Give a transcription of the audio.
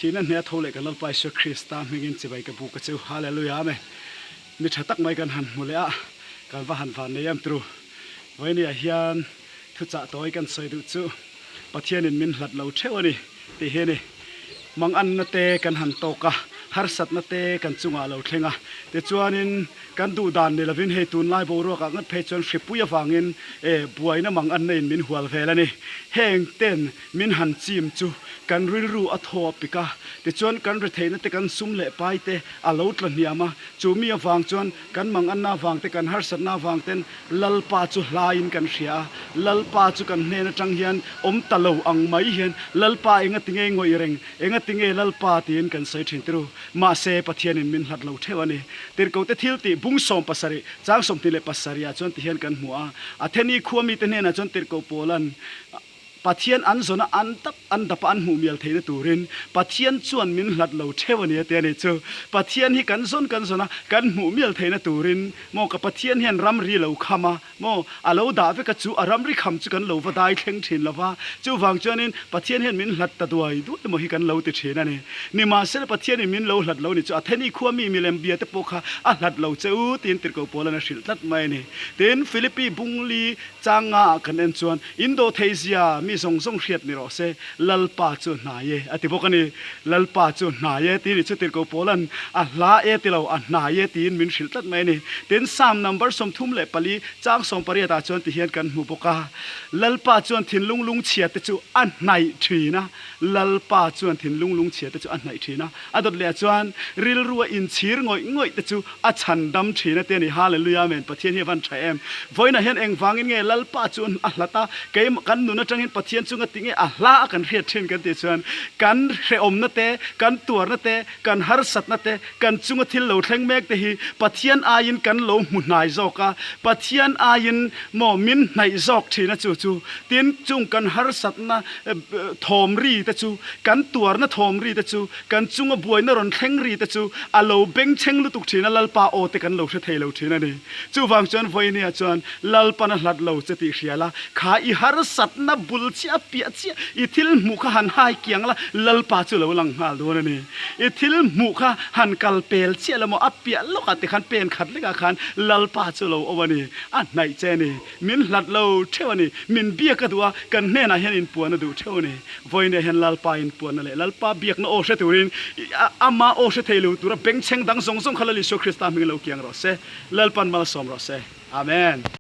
Thihna hneh a tho leh kan Lalpa Isua Krista hmingin chibai ka buk a che u. Hallelujah Amen. Ni tha tak mai kan han hmu leh a, kan va han van nei em tru. Vawinia hian thuchah tawi kan sawi duh chu Pathianin min hlat lo theuh a ni tih hi a ni. Manganna te kan han tawk a, harsatna te kan chungah a lo thleng a, tichuanin kan duh dan ni lovin hei tunlai boruakah ngat phei chuan hripui avangin e buaina manganna in min hual vel a ni. Heng ten min han chim chu kan rilru a thaw a pik a, tichuan kan retheihna te kan sum leh pai te a lo tla hniam a, chu mi avang chuan kan manganna avang te kan harsatna avang ten Lalpa chu hlaiin kan hria a, Lalpa chu kan hnen atang hian awm ta lo ang mai hian Lalpa enga tinge ngawih reng, enga tinge Lalpa tiin kan sawi thin tirh u. Mahse, Pathianin min hlat lo theuh a ni. Tirhkote thil tih bung 17, chang 27 ah chuan tihian kan hmu a, Atheni khua mite hnenah chuan tirhkoh Paula'n, Pathian an zawna an dap an dapa an hmuh mial theihna turin Pathian chuan min hlat lo theuh a ni a ti a ni chu. Pathian hi kan zawn kan zawn a, kan hmuh mial theihna turin maw ka Pathian hian ramri lo kham a maw a lo dah vek a chu a ramri kham chu kan lo va dai thleng thin lo va, chuvang chuanin Pathian hian min hlat ta duai duai emaw hi kan lo ti thin a ni. Nimahsela Pathianin min lo hlat lo ni chu Atheni khua mi milem bia te pawh kha a hlat lo che u tiin tirhkoh Paula'n a hrilh tlat mai a ni. Tin, Philippi bungli Changa ah kan en chuan in dawh thei zia mi zawng zawng hriat ni rawh se, Lalpa chu hnai e a ti bawk a ni. Lalpa chu hnai e tih ni chu tirhkoh Paula'n a hla e ti lo, a hnai e tiin min hrilh tlat mai a ni. Tin, Psalm number 34 chang 18 ah chuan ti hian kan hmu bawk a, Lalpa chuan thinlung lungchhia te chu a hnaih thin a, Lalpa chuan thinlung lungchhia te chu a hnaih thin a, a dawt leh ah chuan rilru a inchhir ngawih ngawih te chu A chhan dam thin a ti a ni. Hallelujah Amen Pathian hi a van tha em. Vawiinah hian engvangin nge Lalpa chu a hlat a, kei kan nun atangin Pathian chunga ti nge a hla a kan hriat thin kan tih chuan kan hrehawmna te, kan tuarna te, kan harsatna te, kan chunga thil lo thleng mek te hi Pathian aiin kan lo hmu hnai zawk a, Pathian aiin maw min hnaih zawk thin a chu chu. Tin, chung kan harsatna thawm ri te chu, kan tuarna thawm ri te chu, Kan chunga buaina rawn thleng ri te chu a lo bengchheng lutuk thin a, Lalpa aw te kan lo hre thei lo thin a ni. Chuvang chuan vawinia chuan Lalpan a hlat lo che tih hria la, kha i harsatna bul chiah piah chiah i thil hmuh kha han hai kiang la, Lalpa chu lo lang nghal dawn a ni. I thil hmuh kha han kal pel chiah la maw, a piah lawkah te khan pen khat lekah khan Lalpa chu lo awm a ni, a hnaih che a ni. Min hlat lo theuh a ni. Min biak a duh a, kan hnenah hian inpuan a duh theuh a ni. Vawiinah hian Lalpa inpuanna leh Lalpa biakna aw hre turin Ama aw hre thei lo tura bengchheng dang zawng zawng kha Lal Isua Krista hming lo kiang rawh se. Lalpan malsawm rawh se. Amen.